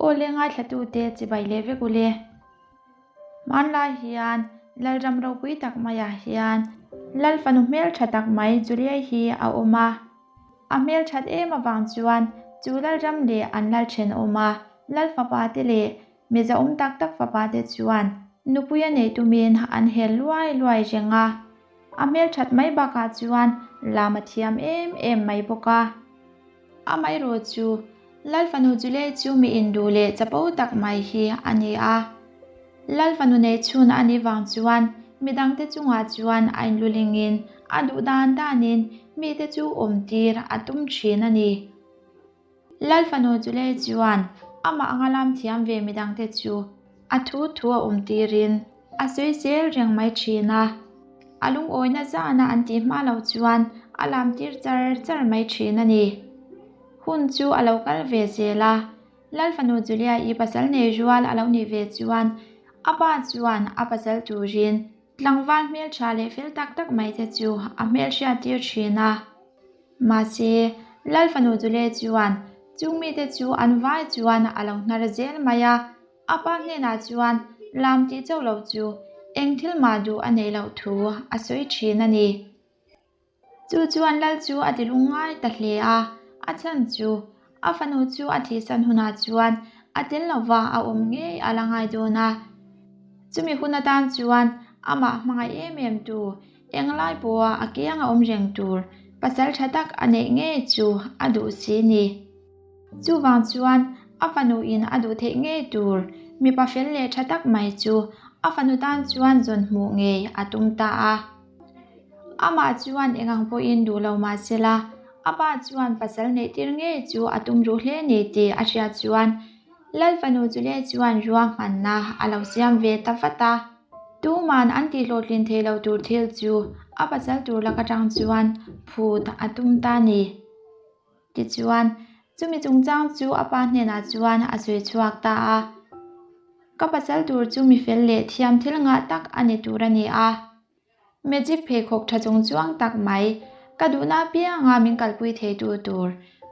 Aw le ngaithlatute chibai leh vek ule. Hmanlai hian Lalram ropui tak maiah hian Lal fanu hmeltha tak mai Juliai hi a awm a. A hmelthat em avang chuan chu Lalram leh an lal thenawm a, Lal fapa te leh Mizo awm tak tak fapa te chuan nupui a nei tumin an hel luai luai reng a. A hmelthat mai bakah chuan lam a thiam em em mai bawk a. Amaherawh chu Lal fanu Julie chu mi induh leh chapo tak mai hi a ni a. Lal fanu nei chhun a nih vang chuan midangte chungah chuan a inlulingin a duh dan danin mite chu awmtir a tum thin a ni. Lal fanu Julie chuan amah anga lam thiam ve midangte chu a thu thu a awm tirin a sawi zel reng mai thin a. A lungawina zana an tih hma lo chuan a lam tir char char mai thin a ni. Hun chu a lo kal ve zel a, Lal fanu Julia-i pasal nei rual a lo nih ve chuan a pa chuan a pasal turin tlangval hmeltha leh fel tak tak mai te chu a hmelhriat tir thin a. Mahse, Lal fanu Julie chuan chung mite chu an vai chuan a lo hnar zel mai a, a pa hnenah chuan lam tih chauh loh chu eng thil mah duh a neih loh thu a sawi thin a ni. Chu chuan Lal chu a ti lungngai ta hle a, a chhan chu a fanu chu a thihsan hunah chuan a tel lova a awm ngei a la ngai dawn a. Chumi hun atan chuan amah hmangaih em em tu Englai pawha a kiang a awm reng tur pasal tha tak a neih ngei chu a duh si ni. Chuvang chuan a fanu in a duh theih ngei tur mipa fel leh tha tak mai chu a fanu tan chuan zawn hmuh ngei a tum ta a. Amah chuan engang pawhin duh lo mah sela a pa chuan pasal neih tir ngei chu a tum ruh hle ni tih a hriat chuan Lal fanu chu leh chuan ruahmanna a lo siam ve ta vat a. Tuman an tihhlawhtlin thei lo tur thil chu a pasal tur lak atang chuan phut a tum ta ni. Tichuan, chumi chungchang chu a pa hnenah chuan a sawi chhuak ta a. Ka pasal tur chu mi fel leh thiam thil ngah tak a ni tur a ni a. Magic pheikhawk tha chung chuang tak mai, ka duhna apianga min kalpui theitu tur,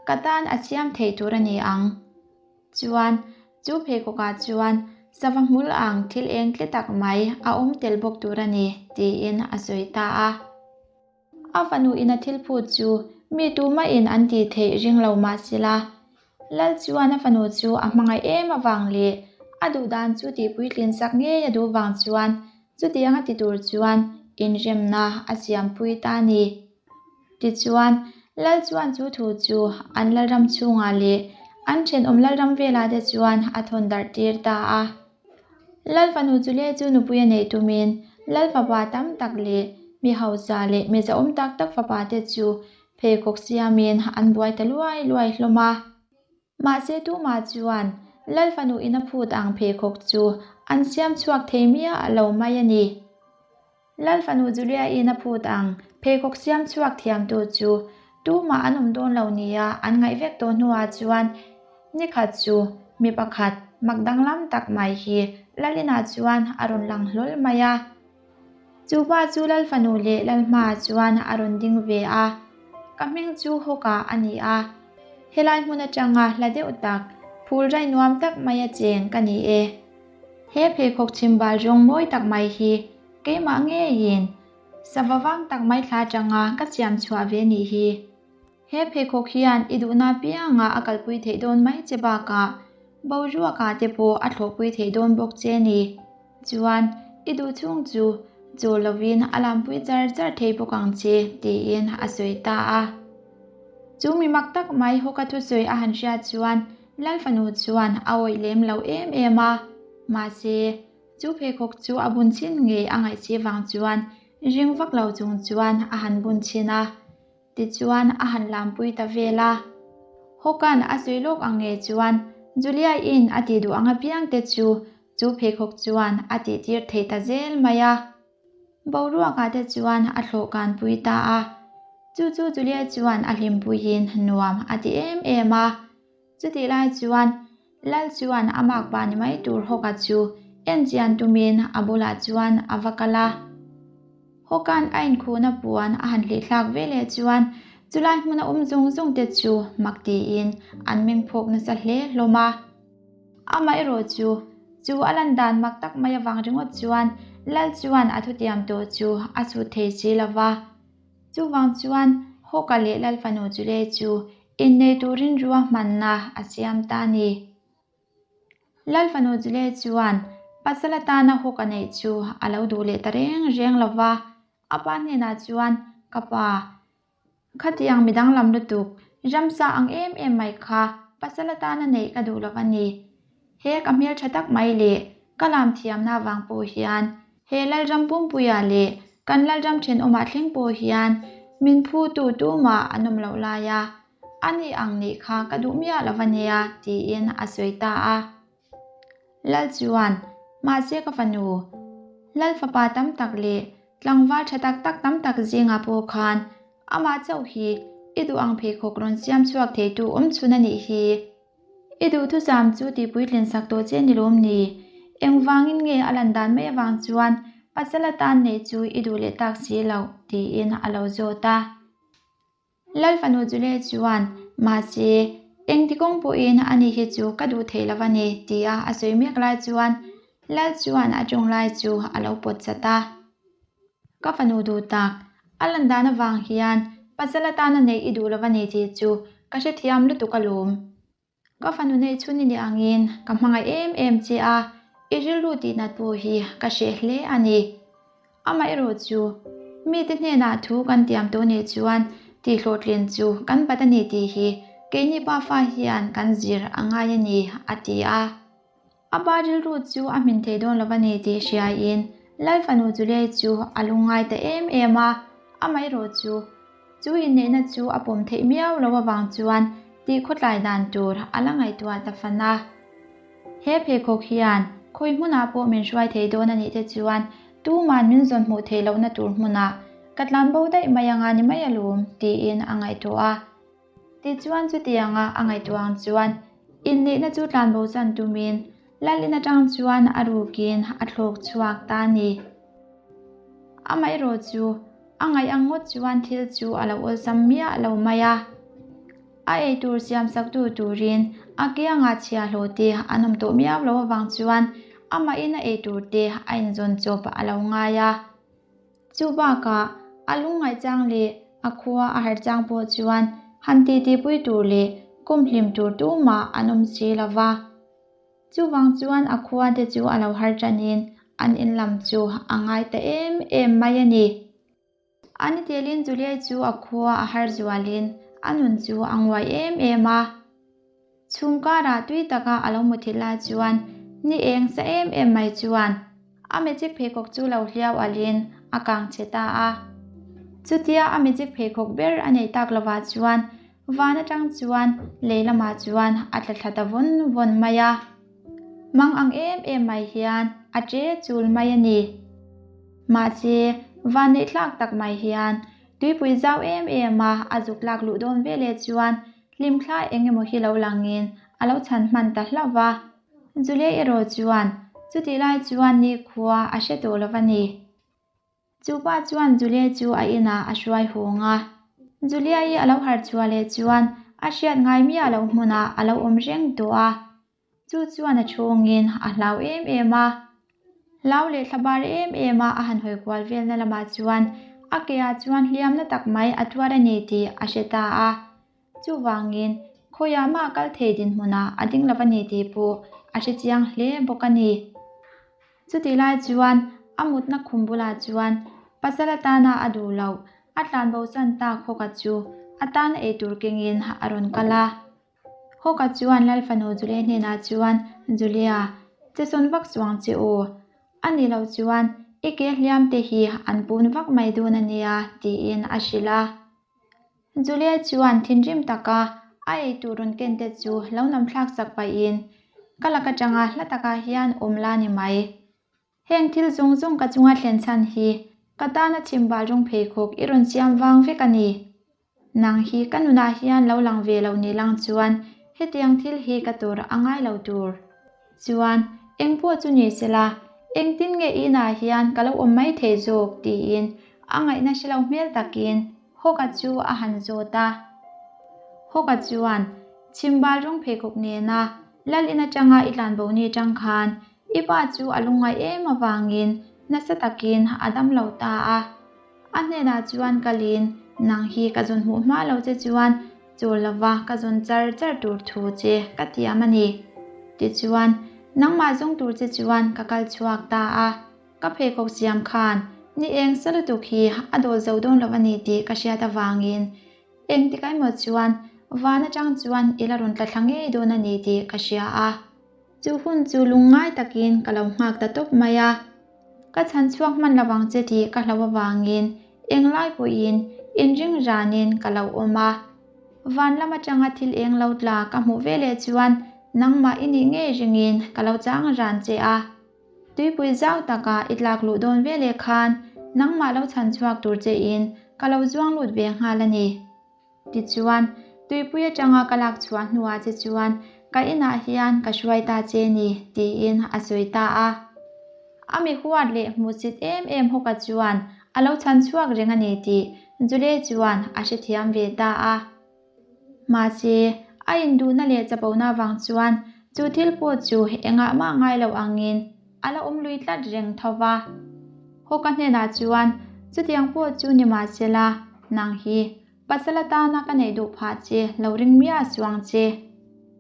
ka tan a siam thei tur a ni ang. Chuan, chu pheikhawkah chuan sava hmul ang thil eng tle tak mai a awm tel bawk tur a ni, tiin a sawi ta a. A fanu in a thil phut chu mi tumahin an tih theih ring lo mah sela, Lal chuan a fanu chu a hmangaih em avang leh a duh dan chu tihpuitlin sak ngei a duh vang chuan chutiang a ti tur chuan inremna a siampui ta a ni. Tichuan, Lal chuan chu thu chu an Lalram chhungah leh an thenawm Lalram velah te chuan a thawn darh tir ta a. Lal fanu chu leh chu nupui a neih tumin Lal fapa tam tak leh mi hausa leh mi zahawm tak tak fapa te chu Pheikhawk siamin an buai ta luai luai hlawm a. Mahse tumah chuan Lal fanu in a phut ang pheikhawk chu an siam chhuak thei miah lo mai a ni. Lal fanu Julia in a phut ang pheikhawk siam chhuak thiamtu chu tumah an awm dawn lo nia an ngaih vek tawh hnuah chuan nikhat chu mi pakhat mak danglam tak mai hi Lal inah chuan a rawn lang hlawl mai a. Chu pa chu Lal fanu leh Lal hmaah chuan a rawn ding ve a, Ka hming chu Hawka a ni a, helai hmun atanga hla deuh tak, phul rai nuam tak maia cheng ka ni e. He pheikhawk chhimbal rawng mawi tak mai hi keimah ngeiin sava vang tak mai thla atanga ka siam chhuah ve nih hi. He pheikhawk hian i duhna piangah a kalpui theih dawn mai che bakah boruakah te pawh a thlawhpui theih dawn bawk che ni. Chuan i duh chhung chu chaw lovin a lampui char char thei bawk ang che tiin a sawi ta a. Chu mi mak tak mai hawka thusawi a han hriat chuan Lal fanu chuan a awih lem lo em em a. Mahse, chu pheikhawk chu a bun chhin ngei a ngaihchi vang chuan ring vak lo chung chuan a han bun chhin a. Tichuan a han lampui ta vel a. Hawkan a sawi lawk ang nge chuan Julia-in a tih duh ang apiang te chu chu pheikhawk chuan a tih tir thei ta zel mai a. Boruakah te chuan a thlawh kan pui ta a. Chu chu Julia chuan a hlimpuiin nuam a ti em em a. Chutih lai chuan Lal chuan a makpa ni mai tur Hawka chu en chian tumin a bulah chuan a va kal a. Hawka'n a inkhuhna puan a han hlihthlak ve leh chuan chulai hmuna awm zung zung te chu mak tiin an meng phawk nasa hle hlawm a. Amaherawhchu, chu a lan dan mak tak mai avang ringawt chuan Lal chuan a thutiam tawh chu a chhut thei si lo va. Chuvang chuan Hawka leh Lal fanu Julie chu innei turin ruahmanna a siam ta a ni. Lal fanu Julie chuan pasal atana Hawka neih chu a lo duh leh ta reng reng lo va. A pa hnenah chuan, Ka pa, Khatiang mi danglam lutuk, ramsa ang em em mai kha pasal atana neih ka duh lo a ni. He ka hmeltha tak mai leh ka lam thiamna avang pawh hian he Lalram pumpuia leh kan Lalram thenawmah thleng pawh hian min phutu tumah an awm loh lai a, a ni ang nih kha ka duh miah lo a nia tiin a sawi ta a. Lal chuan, Mahse ka fanu, Lal fapa tam tak leh tlangval tha tak tak tam tak zingah pawh khan amah chauh hi i duh ang pheikhawk rawn siam chhuak theitu awm chhun a nih hi. I duhthusam chu tihpuitlin sak tawh che ni lawm ni? Engvangin nge a lan dan mai avang chuan pasal atan neih chu i duh leh tak si loh? tiin a lo zawt a. Lal fanu Julie chuan, Mahse, engti kawng pawhin ani hi chu ka duh thei lo a ni, tia a sawi mek lai chuan Lal chuan a tawng lai chu a lo pawt chat a. Ka fanu duh tak, a lan dan avang hian pasal atana neih i duh lo a ni tih chu ka hrethiam lutuk alawm. Ka fanu neih chhun i nih angin ka hmangaih em em che a, i rilru tihnat pawh hi ka hreh hle a ni. Amaherawh chu, mite hnenah thu kan tiam tawh nih chuan tihhlawhtlin chu kan bat a ni tih hi keini pafa hian kan zir a ngai a ni, a ti a. A pa rilru chu a hmin thei dawn lo a ni tih hriaiin Lal fanu Julie chu a lungngai ta em em a, amaherawh chu chu inneihna chu a pawm theih miau lo avang chuan tih khawtlai dan tur a la ngaihtuah ta fan a. He pheikhawk hian khawi hmunah pawh min hruai thei dawn a nih te chuan tuman min zawn hmuh theih lohna tur hmunah ka tlanbo daih mai anga ni mai alawm tiin a ngaihtuah a. Tichuan chutianga a ngaihtuah ang chuan inneihna chu tlanbo chan tumin Lalin atang chuan a rukin a thlawk chhuak ta a ni. Amaherawh chu a ngaih ang ngawt chuan thil chu a lo awlsam miah lo mai a. A eitur siamsaktu turin a kiangah chhiahhlawh te an awm tawh miau lo avang chuan amahin a eitur te a inzawn chawp a lo ngai a. Chu bakah a lungngaih chang leh a khua a harh chang pawh chuan han titipui tur leh kumhlim tur tumah an awm si lo va. Chuvang chuan a khua te chu a lo har tanin an in lam chu a ngai ta em em mai a ni. A ni telin Juliet chu a khua a har zualin a nun chu a nguai em em a. Chhung karah tui taka a lo muthilh lai chuan ni eng sa em em mai chuan a magic pheikhawk chu lo hliau alhin a kang chhe ta a. Chutia a magic pheikhawk ber a neih tak lovah chuan van atang chuan lei lamah chuan a tla thla ta vawn vawn mai a. Mang ang em em mai hian a che chul mai a ni. Mahse, van neih thlak tak mai hian tuipui zau em em a a zuk lak luh dawn veleh chuan Hlimthla eng emaw hi lo langin a lo chhan hman ta hlauh va. Julie erawh chuan chutih lai chuan nikhua a hre tawh lo va ni. Chu pa chuan Julie chu a inah a hruai hawng a. Julia-i a lo harh chhuah leh chuan a hriat ngai miah loh hmunah a lo awm reng tawh a. Chu chuan a chhungin a hlau em em a. Hlau leh thlabar em em a a han hawi kual velna lamah chuan a keah chuan hliamna tak mai a tuar a ni tih a hre ta a. Chuvangin khawiah mah kal thei dinhmunah a ding lo a ni tih pawh a hre chiang hle bawk a ni. Chutih lai chuan a mutna khum bulah chuan pasal atana a duh loh a tlanbosan tak Hawka chu a tana eitur kengin a rawn kal a. Hawka chuan Lal fanu Julia hnenah chuan, Julia, che sawn vak chuang che u. A nih loh chuan i ke hliam te hi an pun vak mai dawn a nia, tiin a hrilh a. Julia chuan thinrim taka a eitur rawn ken te chu lo nam thlak sak pahin, Ka lak atanga hla takah hian awm la ni mai. Heng thil zawng zawng ka chunga thlen chhan hi ka tana chhimbal rawng pheikhawk i rawn siam vang vek a ni. Nang hi ka nunah hian lo lang ve lo ni lang chuan hetiang thil hi ka tur a ngai lo tur. Chuan engpawh chu ni sela, engtin nge i inah hian ka lo awm mai thei zawk tiin a ngaihna hre lo hmel takin Hawka chu a han zawt a. Hawka chuan chhimbal rawng pheikhawk nena. Lal in atanga i tlanbo ni atang khan i pa chu a lungngaih em avangin nasa takin a dam lo ta a. A hnenah chuan kalin nang hi ka zawn hmuh hma lo che chuan chawl lova ka zawn char char tur thu che ka tiam a ni. Tichuan, nangmah zawng tur che chuan ka kal chhuak ta a. Ka pheikhawk siam khan ni eng sa lutuk hi a dawl zo dawn lo a ni tih ka hriat avangin engtik emaw chuan van atang chuan i la rawn tla thla ngei dawn a ni tih ka hria a. Chu hun chu lungngai takin ka lo nghak ta tawp mai a. Ka chhan chhuak hman lo ang che tih ka hlau avangin englai pawhin inring ranin ka lo awm a. Van lam atanga thil eng lo tla ka hmuh veleh chuan nangmah i nih ngei ringin ka lo chang ran che a. Tuipui zau taka i tlak luh dawn veleh khan nangmah lo chhan chhuak tur chein ka lo zuang lut ve nghal a ni. Tichuan, tuipui atanga ka lak chhuah hnuah che chuan ka inah hian ka hruai ta che ni, tiin a sawi ta a. A mi huat leh hmuhsit em em hawka chuan a lo chhan chhuak reng a ni tih Julie chuan a hrethiam ve ta a. Mahse, a induhna leh chapona avang chuan chu thil pawh chu engah mah ngai lo angin a la awm lui tlat reng tho va. Hawka hnenah chuan chutiang pawh chu ni mahsela, nang hi pasal atana ka neih duh phah che lo ring miah suang che.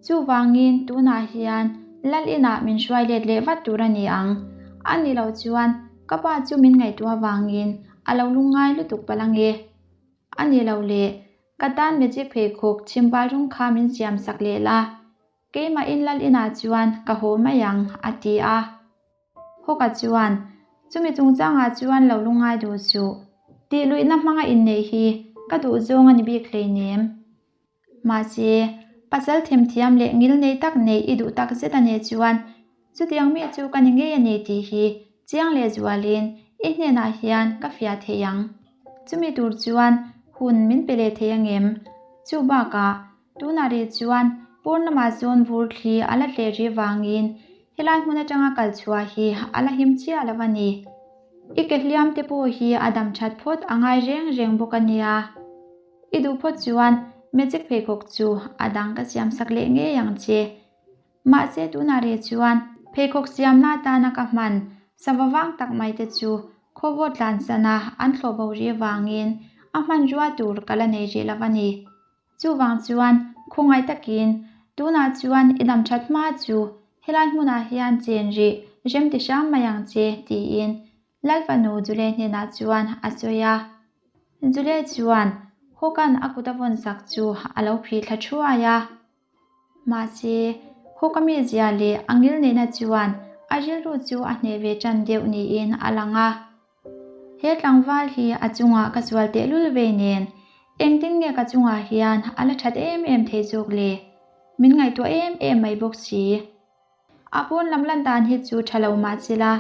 Chuvangin tunah hian lal inah min hruai let leh vat tur a ni ang. A ni lo chuan ka pa chu min ngaihtuah avangin a lo lungngai lutuk palh ange. A ni lo le, ka tan magic pheikhawk chhimbal rawng kha min siam sak leh la, keimah in lal inah chuan ka haw mai ang, a ti a. Hawka chuan, Chumi chungchangah chuan lo lungngai duh suh. Tih luihna hmanga inneih hi ka duh zawng a ni bik hleinem. Mahse, pasal themthiam leh ngilnei tak neih i duh tak zet a nih chuan chutiang mi chu ka ni ngei a ni tih hi chiang leh zualin i hnenah hian ka fiah thei ang. Chumi tur chuan hun min pe leh thei angem? Chu bakah, tunah rih chuan pawn lamah zawn vur thli a la tleh rih vangin helai hmun atanga kal chhuah hi a la him chiah lo a ni. I ke hliam te pawh hi a dam that phawt a ngai reng reng bawk a nia. I duh phawt chuan magic pheikhawk chu a dang ka siam sak leh ngei ang che. Mahse tunah reh chuan pheikhawk siamna atana ka hman sava vang tak mai te chu khawvawt tlansana an thlawh bo rih avangin a hmanrua tur ka la nei rih lo a ni. Chuvang chuan khawngaih takin tunah chuan i dam that hma chu helai hmunah hian chen rih rem ti hram mai ang che tiin Lalfanu Julie hnenah chuan a sawi a. Julie chuan Hawk-a'n a kut a vawn sak chu a lo phih thla thuai a. Mahse, Hawk-a mizia leh a ngilneihna chuan a rilru chu a hneh ve tan deuh niin a lang a. He tlangval hi a chungah ka sual tehlul vei nen, engtin nge ka chungah hian a la that em em thei zawk le? Min ngaihtuah em em mai bawk si. A pawn lam lan dan hi chu tha lo mah sela,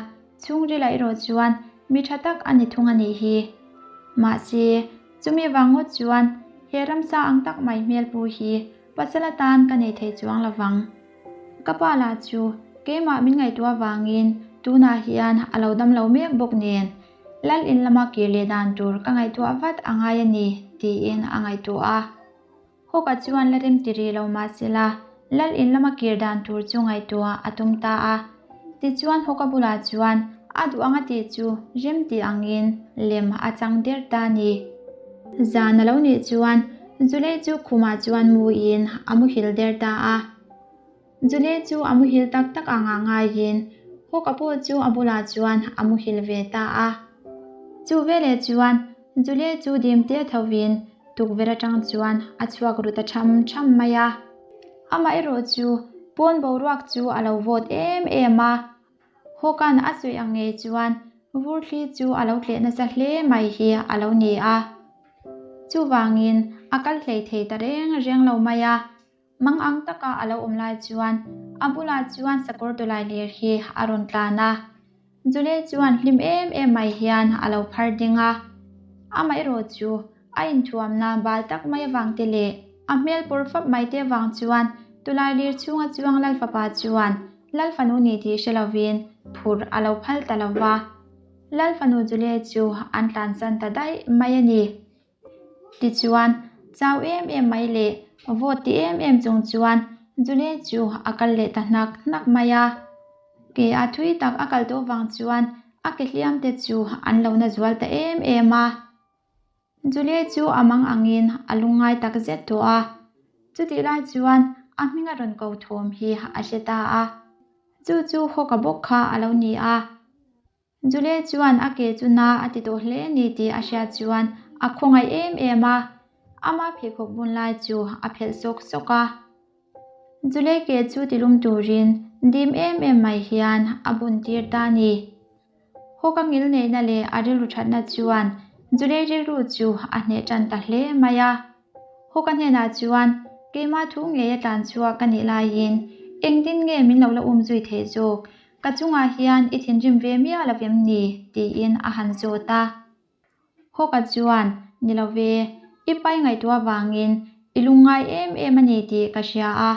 chhungrila erawh chuan mi tha tak a ni thung a nih hi. Mahse, chumi vang ngawt chuan he ramsa ang tak mai hmel pu hi pasal atan ka nei thei chuang lo vang. Ka pa lah chu keimah min ngaihtuah vangin tunah hian a lo dam lo mek bawk nen, Lal in lama kir leh dan tur ka ngaihtuah vat a ngai a ni, tiin a ngaihtuah a. Hawka chuan la rem ti rih lo mah sela, Lal in lama kir dan tur chu ngaihtuah a tum ta a. Tichuan Hawka bulah chuan a duh anga tih chu rem ti angin lem a chang der ta a ni. Zan a lo nih chuan Julei chu khumah chuan muin a muhil der ta a. Julie chu a muhil tak tak anga ngaiin Hawka pawh chu a bulah chuan a muhil ve ta a. Chu veleh chuan Julie chu dim te thovin tukverh atang chuan a chhuak ru ta tham tham mai a. Amah erawh chu pawn boruak chu a lo vawt em em a. Hawka'n a sawi ang ngei chuan vurthli chu a lo tleh nasa hle mai hi a lo ni a. Chuvangin a kal hlei thei ta reng reng lo mai a. Mang ang taka a lo awm lai chuan a bulah chuan sakawr tawlai lir hi a rawn tlan a. Julie chuan hlim em em mai hian a lo phar ding a. Amaherawh chu a inthuamna bal tak mai avang te leh a hmel pawr fap mai te avang chuan tawlai lir chhunga chuang Lal fapa chuan Lal fanu ni tih hre lovin phur a lo phal ta lo va. Lal fanu Julie chu an tlansan ta daih mai a ni. Tichuan, chau em em mai leh vawt ti em em chung chuan Julie chu a kal leh ta hnak hnak mai a. Ke a thui tak a kal tawh vang chuan a ke hliam te chu an lo na zual ta em em a. Julie chu a mang angin a lungngai tak zet tawh a. Chutih lai chuan a hming a rawn ko thawm hi a hre ta a. Chu chu Hawka bawk kha a lo ni a. Julie chuan a ke chu na a ti tawh hle ni tih a hriat chuan a khawngaih em em a, ama pheikhawk bun lai chu a phelh sawk sawk a. Julie ke chu tilum turin dim em em mai hian a bun tir ta a ni. Hawka ngil neihna leh a rilru thatna chuan Julie rilru chu a hneh tan ta hle mai a. Hawka hnenah chuan keimah thu ngei a tlan chhuak ka nih laiin engtin nge min lo la um zui theih zawk? Ka chungah hian i thinrim ve miah lo em ni? tiin a han zawt a. Hawka chuan, Ni lo ve, i pai ngaihtuah vangin i lungngai em em a ni tih ka hria a.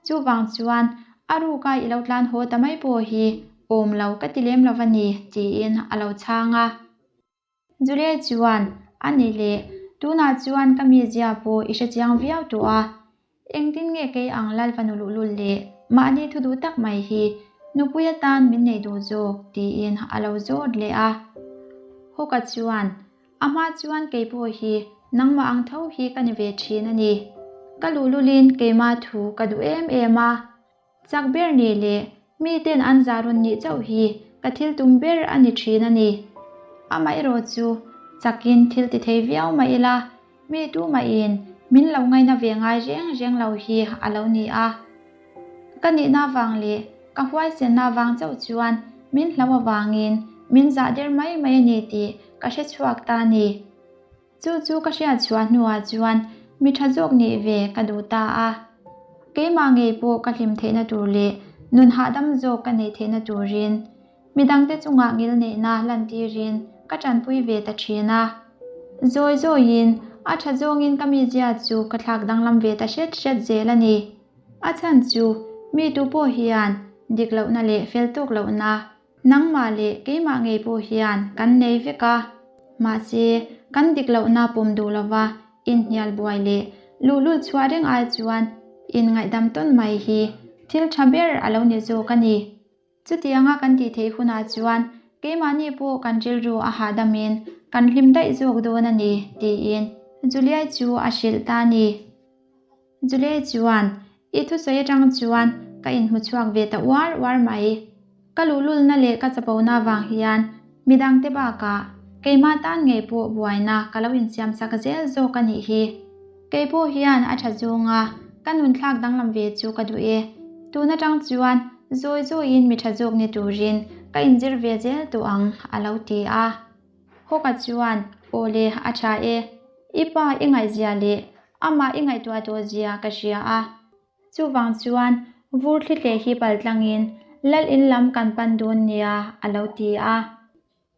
Chuvang chuan a ruka i lo tlan haw ta mai pawh hi awm lo ka ti lem lo va ni, tiin a lo chhang a. Julie chuan, A ni le, tunah chuan ka mizia pawh i hrechiang viau tawh a. Engtin nge kei ang lal fanu luhlul leh mahni thu duh tak mai hi nupui atan min nei duh zawk? tiin a lo zawt leh a. Hawka chuan, A hma chuan kei pawh hi nangmah ang tho hi ka ni ve thin a ni. Ka luhlulin keimah thu ka duh em em a. Chak ber nih leh miten an zah rawn nih chauh hi ka thil tum ber a ni thin a ni. Amaherawh chu chakin thil ti thei viau mah ila, mi tumahin min lo ngaina ve ngai reng reng lo hi a lo ni a. Ka nihna vang leh ka huaisenna vang chauh chuan min hlau avangin min zah der mai mai a ni tih ka hre chhuak ta a ni. Chu chu ka hriat chhuah hnuah chuan mi tha zawk nih ve ka duh ta a. Keimah ngei pawh ka hlim theihna tur leh nun hahdam zawk ka neih theihna turin midangte chungah ngil neihna lantirin ka tanpui ve ta thin a. Zawi zawiin a tha zawngin ka mizia chu ka thlak danglam ve ta hret hret zel a ni. A chhan chu mi tu pawh hian dik lohna leh fel tawk lohna Nangmah leh keimah ngei pawh hian kan nei vek a, mahse kan dik lohna pawm duh lova inhnial buai leh luhlul chhuah reng ai chuan inngaihdam tawn mai hi thil tha ber a lo ni zawk a ni. Chutianga kan tih theih hunah chuan keimahni pawh kan rilru a hahdamin kan hlim daih zawk dawn a ni, tiin Juliai chu a hrilh ta a ni. Julie chuan, I thusawi atang chuan ka inhmu chhuak ve ta uar uar mai. Ka luhlulna leh ka chapona vang hian midangte bakah keimah tan ngei pawh buaina ka lo insiam sak zel zawk a nih hi. Kei pawh hian a tha zawnga ka nun thlak danglam ve chu ka duh e. Tun atang chuan zawi zawiin mi tha zawk ni turin ka inzir ve zel tawh ang, a lo ti a. Hawka chuan, Aw le, a tha e. I pa i ngaihzia leh Amah i ngaihtuah tawh zia ka hria a. Chuvang chuan vur thli tleh hi pal tlangin Lal in lam kan pan dawn nia a lo ti a.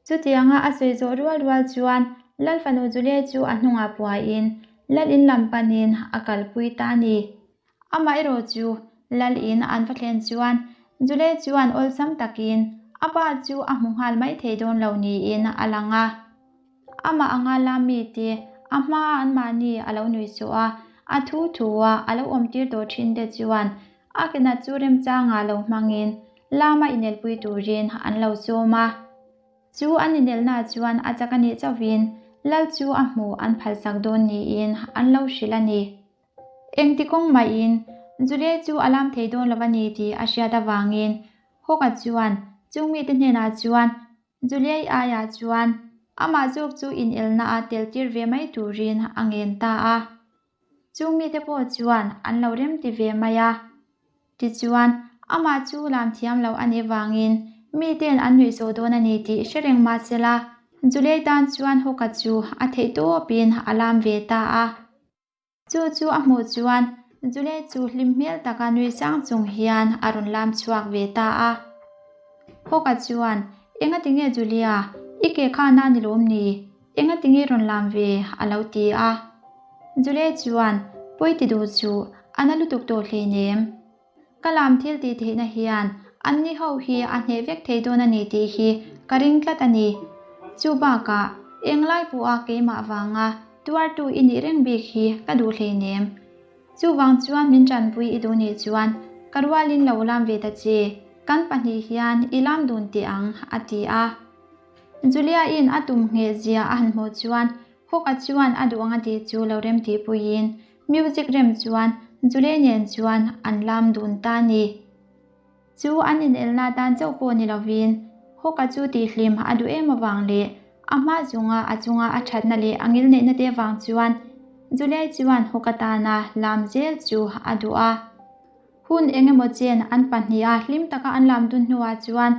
Chutianga a sawi zawh rual rual chuan Lal fanu Julie chu a hnungah puaiin Lal in lam panin a kalpui ta a ni. Amaherawh chu Lal in an va thlen chuan Julie chuan awlsam takin a pa chu a hmu nghal mai thei dawn lo niin a lang a. Amah anga la mite a hmaa anmahni a lo nui suh a, a thu thua a lo awmtir tawh thin te chuan a kenat chu remchangah lo hmangin lama inelpui turin an lo sawm a. Chu an inelna chuan a chak a nih chauhin Lal chu a hmuh an phalsak dawn niin an lo hrilh a ni. Engti kawng mahin Julie chu a lam thei dawn lo a ni tih a hriat avangin Hawk-a chuan chung mite hnenah chuan Juliai aiah chuan amah zawk chu inelna a tel tir ve mai turin a ngen ta a. Chung mite pawh chuan an lo remti ve mai a. Tichuan, amah chu lam thiam lo a nih vangin miten an nuih zawh dawn a ni tih hre reng mah sela, Juliai tan chuan Hawka chu a theih tawpin a lam ve ta a. Chu chu a hmuh chuan Julie chu hlim hmel taka nui sang chung hian a rawn lam chhuak ve ta a. Hawka chuan, Engati nge Julia, i ke kha na ni lawm ni? Engati nge rawn lam ve? a lo ti a. Julie chuan, Pawi ti duh chu a na lutuk tawh hleinem. Ka lam thil tih theihna hian anni ho hi a hneh vek thei dawn a ni tih hi ka ring tlat a ni. Chu bakah englai pawha keimah vanga tuartu i nih reng bik hi ka duh hleinem. Chuvang chuan min tanpui i duh nih chuan ka rualin lo lam ve ta che, kan pahnih hian i lam dun teh ang, a ti a. Julia-in a tum ngheh zia a han hmuh chuan Hawk-a chuan a duh ang a tih chu lo rem tih puiin music rem chuan Julia nen chuan an lam dun ta a ni. Chu an inelna tan chauh pawh ni lovin Hawk-a chu tihhlim a duh em avang leh a hma zunga a chunga a thatna leh a ngilneihna te avang chuan Julia chuan Hawk-a tana lam zel chu a duh a. Hun eng emaw chen an pahniha hlim taka an lam dun hnuah chuan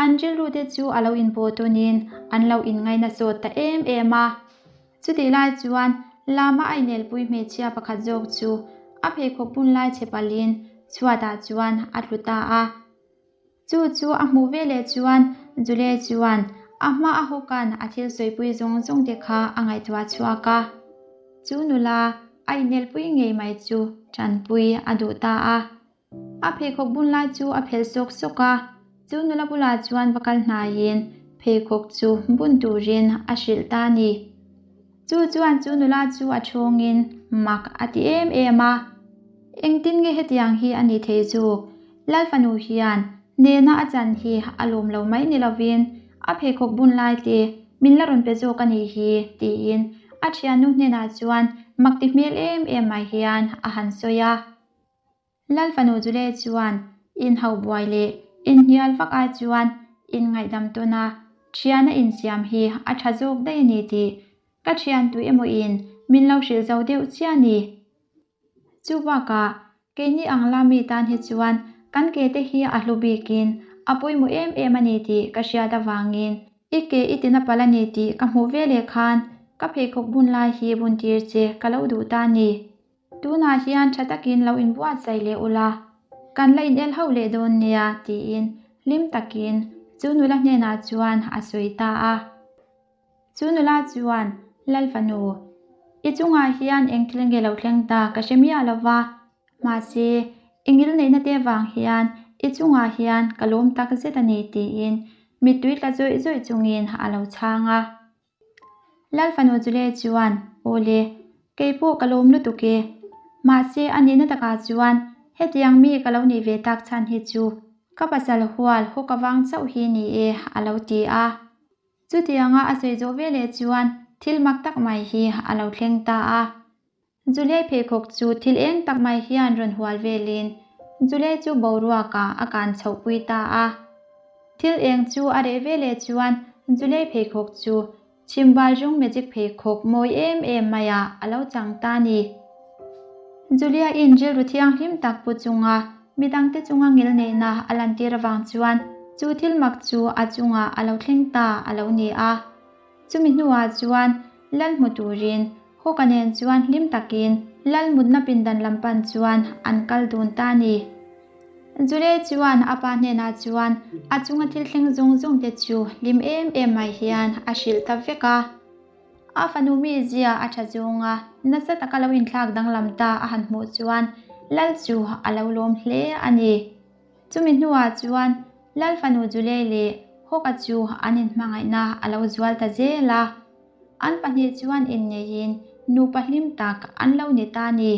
an rilru te chu a lo inpawh tawnin an lo inngaina sawt ta em em a. Chutih lai chuan lama a inelpui hmeichhia pakhat zawk chu a pheikhawk bun lai chhe palhin chhuatah chuan a tlu ta a. Chu chu a hmuh veleh chuan Julie chuan a hma a hawkan a thil sawipui zawng zawng te kha a ngaihtuah chhuak a. Chu nula a inelpui ngei mai chu tanpui a duh ta a. A pheikhawk bun lai chu a phelh sawk sawk a, chu nula bulah chuan va kal hnaiin pheikhawk chu bun turin a hrilh ta a ni. Chu chuan chu nula chu a chhungin mak a ti em em a, Engtin nge hetiang hi a nih thei zuk? Lal fanu hian nena a chan hi a lawm lo mai ni lovin a pheikhawk bun lai te min la rawn pe zawk a nih hi tiin a thiannu hnenah chuan mak ti hmel em em mai hian a han sawi a. Lal fanu Jule chuan inhauh buai leh inhnial vak ai chuan inngaihdam tawn a, thiana insiam hi a tha zawk daih a ni tih ka thian tui emaw in min lo hrilh zo deuh chiah a ni. Chu bakah keini ang la mi tan hi chuan kan ke te hi a hlu bikin a pawimawh em em a ni tih ka hriat avangin i ke i tina palh a ni tih ka hmuh veleh khan ka pheikhawk bun lai hi bun tir che ka lo duh ta a ni. Tunah hian tha takin lo inbuatsaih leh ula, kan la inel ho leh dawn nia tiin hlim takin chu nula hnenah chuan a sawi ta a. Chu nula chuan, Lal fanu, i chungah hian eng thil nge lo thleng ta ka hre miah lo va, mahse i ngilneihna te vang hian i chungah hian ka lawm tak zet a ni tiin mittui tla zawih zawih chungin a lo chhang a. Lal fanu Jule chuan, Aw le, kei pawh ka lawm lutuk e. Mahse a nihna takah chuan hetiang mi ka lo nih ve tak chhan hi chu ka pasal hual hawk avang chauh hi ni e a lo ti a. Chutianga a sawi zawh veleh chuan thil mak tak mai hi a lo thleng ta a. Julie pheikhawk chu thil eng tak mai hian rawn hual velin Julie chu boruakah a kan chhohpui ta a. Thil eng chu a reh veleh chuan Julie pheikhawk chu chhimbal rawng magic pheikhawk mawi em em maiah a lo chang ta a ni. Julia-in rilru thianghlim tak pu chunga midangte chunga ngilneihna a lantir avang chuan chu thil mak chu a chungah a lo thleng ta a lo ni a. Chumi hnuah chuan lal hmu turin Hawka nen chuan hlim takin lal mutna pindan lam pan chuan an kal dun ta a ni. Julie chuan a pa hnenah chuan a chunga thil thleng zawng zawng te chu hlim em em mai hian a hrilh ta vek a. A fanu mizia a tha zawnga nasa taka lo inthlak danglam ta a han hmuh chuan lal chu a lo lawm hle a ni. Chumi hnuah chuan Lal fanu Julie leh Hawka chu an inhmangaihna a lo zual ta zel a. An pahnih chuan inneihin nupa hlim tak an lo ni ta a ni.